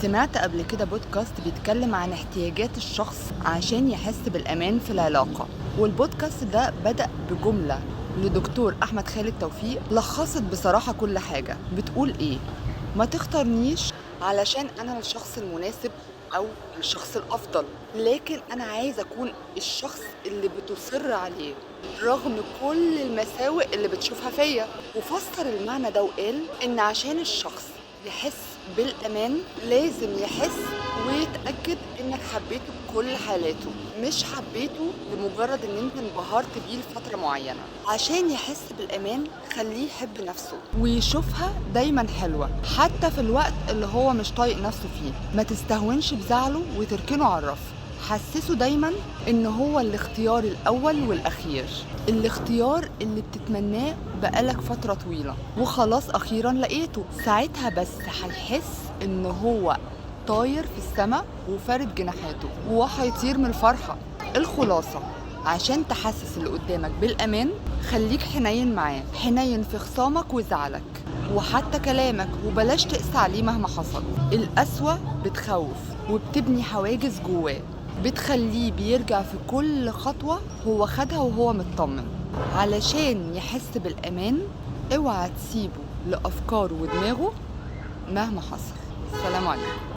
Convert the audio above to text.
سمعت قبل كده بودكاست بيتكلم عن احتياجات الشخص عشان يحس بالأمان في العلاقة، والبودكاست ده بدأ بجملة لدكتور أحمد خالد توفيق لخصت بصراحة كل حاجة. بتقول إيه؟ ما تختارنيش علشان أنا الشخص المناسب أو الشخص الأفضل، لكن أنا عايز أكون الشخص اللي بتصر عليه رغم كل المساوئ اللي بتشوفها فيا. وفسر المعنى ده وقال إن عشان الشخص يحس بالأمان لازم يحس ويتأكد إنك حبيته بكل حالاته، مش حبيته لمجرد إن أنت انبهرت بيه لفترة معينة. عشان يحس بالأمان خليه يحب نفسه ويشوفها دايما حلوة حتى في الوقت اللي هو مش طايق نفسه فيه. ما تستهونش بزعله وتركنه على الرف، حسسه دايما إن هو الاختيار الأول والأخير، الاختيار اللي بتتمناه بقالك فترة طويلة وخلاص أخيرا لقيته. ساعتها بس هيحس إن هو طاير في السماء وفارد جناحاته وهيطير من الفرحة. الخلاصة، عشان تحسس اللي قدامك بالأمان خليك حنين معاه، حنين في خصامك وزعلك وحتى كلامك، وبلاش تقسى عليه مهما حصل. القسوة بتخوف وبتبني حواجز جواه، بتخليه بيرجع في كل خطوة هو خدها وهو مطمن. علشان يحس بالأمان اوعى تسيبه لأفكاره ودماغه مهما حصل. السلام عليكم.